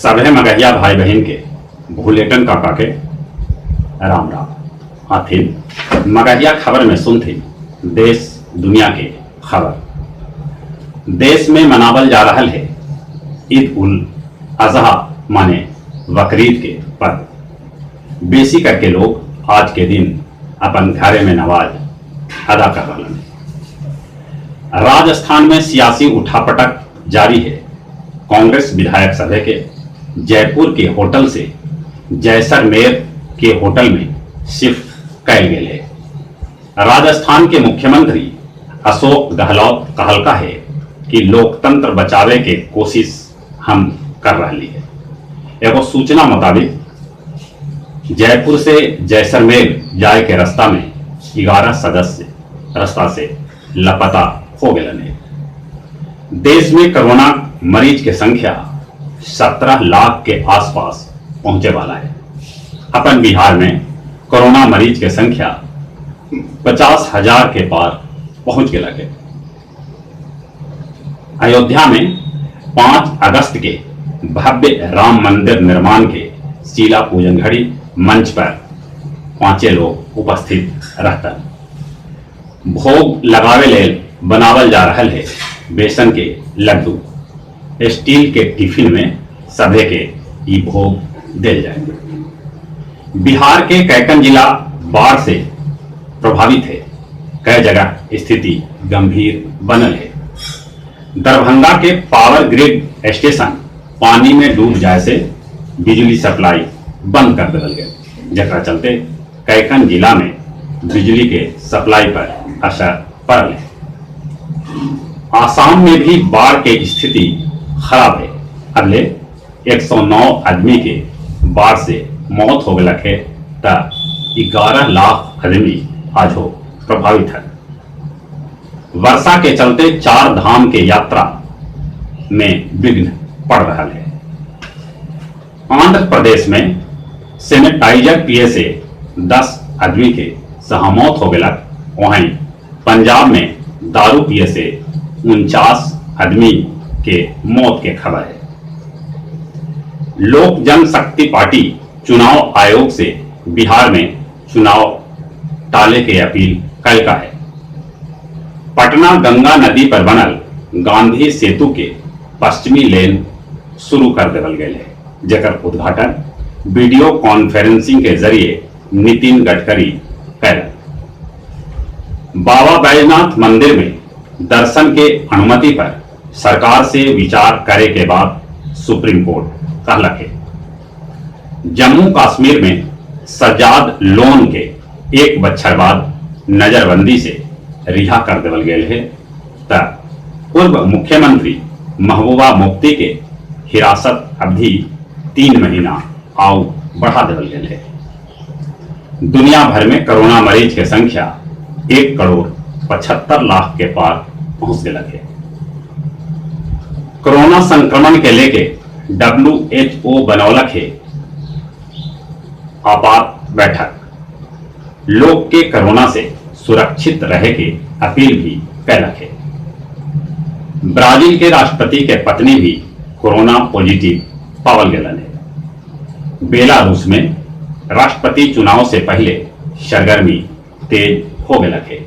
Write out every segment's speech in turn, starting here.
सभे मगहिया भाई बहिन के भुलेटन काका के राम राम। आथिन मगहिया खबर में सुनथिन देश दुनिया के खबर। देश में मनावल जा रहल है ईद उल अजहा माने बकरीद के पर्व। बेसी करके लोग आज के दिन अपन घरे में नमाज अदा कर रहे हैं। राजस्थान में सियासी उठापटक जारी है। कांग्रेस विधायक सभा के जयपुर के होटल से जैसलमेर के होटल में शिफ्ट कैल गेल है। राजस्थान के मुख्यमंत्री अशोक गहलोत कहलका है कि लोकतंत्र बचावे के कोशिश हम कर रही है। एगो सूचना मुताबिक जयपुर से जैसलमेर जाए के रास्ता में 11 सदस्य रास्ता से लापता हो गए है। देश में कोरोना मरीज के संख्या 17 लाख के आसपास पहुंचे वाला है। अपन बिहार में कोरोना मरीज के संख्या 50,000 के पार पहुंच गया है। अयोध्या में 5 अगस्त के भव्य राम मंदिर निर्माण के शिला पूजन घड़ी मंच पर पांचे लोग उपस्थित रहतन। भोग लगावे लेल बनावल जा रहल है बेसन के लड्डू। स्टील के टिफिन में सभे के ई भोग दिल जाए। बिहार के कैकन जिला बाढ़ से प्रभावित है। कई जगह स्थिति गंभीर बनल है। दरभंगा के पावर ग्रिड स्टेशन पानी में डूब जाए से बिजली सप्लाई बंद कर दिया गया, जकरा चलते कैकन जिला में बिजली के सप्लाई पर असर पड़ल है। आसाम में भी बाढ़ के स्थिति खराब है। अगले 109 आदमी के बाढ़ से मौत हो गया है त 11 लाख आदमी आज हो प्रभावित है। वर्षा के चलते चार धाम के यात्रा में विघ्न पड़ रहा है। आंध्र प्रदेश में सैनिटाइजर पिए से 10 आदमी के सहा मौत हो गया। वहीं पंजाब में दारू पिए से 49 आदमी के मौत के खबर है। लोक जनशक्ति पार्टी चुनाव आयोग से बिहार में चुनाव टाले के अपील कल का है। पटना गंगा नदी पर बनल गांधी सेतु के पश्चिमी लेन शुरू कर देवल गए है, जकर उद्घाटन वीडियो कॉन्फ्रेंसिंग के जरिए नितिन गडकरी कैलन। बाबा बैजनाथ मंदिर में दर्शन के अनुमति पर सरकार से विचार करे के बाद सुप्रीम कोर्ट कहलक है। जम्मू कश्मीर में सजाद लोन के एक बच्छर बाद नजरबंदी से रिहा कर देवल गेल है त पूर्व मुख्यमंत्री महबूबा मुफ्ती के हिरासत अवधि 3 महीना आउ बढ़ा देवल गेल है। दुनिया भर में कोरोना मरीज के संख्या 1,75,00,000 के पार पहुंच गया है। कोरोना संक्रमण के लेके WHO बनौलक है आपात बैठक। लोग के कोरोना से सुरक्षित रहे के अपील भी कैलक है। ब्राजील के राष्ट्रपति के पत्नी भी कोरोना पॉजिटिव पावल गेलन है। बेलारूस में राष्ट्रपति चुनाव से पहले सरगर्मी तेज हो गया है।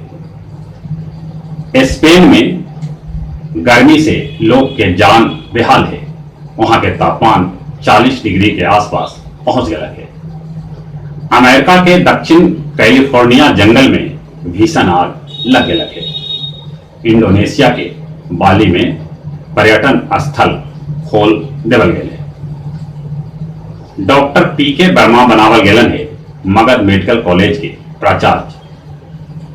स्पेन में गर्मी से लोग के जान बेहाल है। वहां के तापमान 40 डिग्री के आसपास पहुंच गया है। अमेरिका के दक्षिण कैलिफोर्निया जंगल में भीषण आग लग गया है। इंडोनेशिया के बाली में पर्यटन स्थल खोल देवल गए है। डॉक्टर पी के वर्मा बनावल गेलन है मगध मेडिकल कॉलेज के प्राचार्य।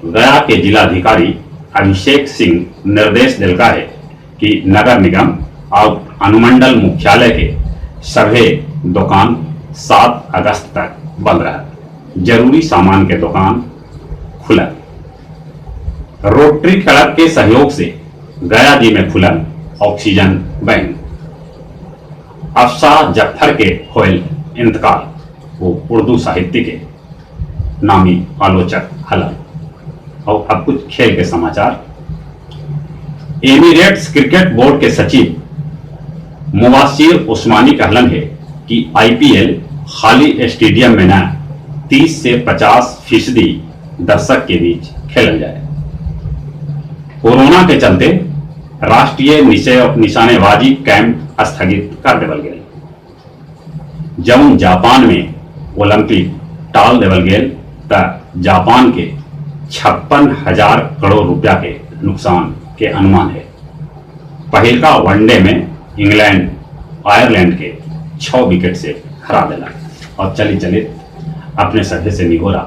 गया के जिलाधिकारी अभिषेक सिंह निर्देश दिलका है कि नगर निगम और अनुमंडल मुख्यालय के सभी दुकान 7 अगस्त तक बंद रहा, जरूरी सामान के दुकान खुला। रोटरी क्लब के सहयोग से गया जी में खुलल ऑक्सीजन बैंक। अफसा जफ्फर के होयल इंतकाल, वो उर्दू साहित्य के नामी आलोचक हलन। और अब कुछ खेल के समाचार। एमिरेट्स क्रिकेट बोर्ड के सचिव मुबाशिर उस्मानी कहलन हे कि आईपीएल खाली स्टेडियम में न, 30 से 50% दर्शक के बीच खेलल जाए। कोरोना के चलते राष्ट्रीय निशानेबाजी कैंप स्थगित कर देवल गेल। जौन जापान में ओलंपिक टाल देवल गेल त जापान के 56,000 करोड़ रुपया के नुकसान के अनुमान है। पहिलका वनडे में इंग्लैंड आयरलैंड के 6 विकेट से हरा देला। और चली चले अपने सभे से निहोरा,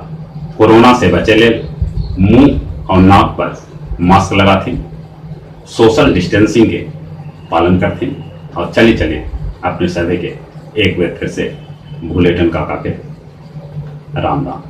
कोरोना से बचे ले मुंह और नाक पर मास्क लगाथिन, सोशल डिस्टेंसिंग के पालन करथिन और चली चले अपने सभे के एक बार फिर से भूलेटन काका के राम राम।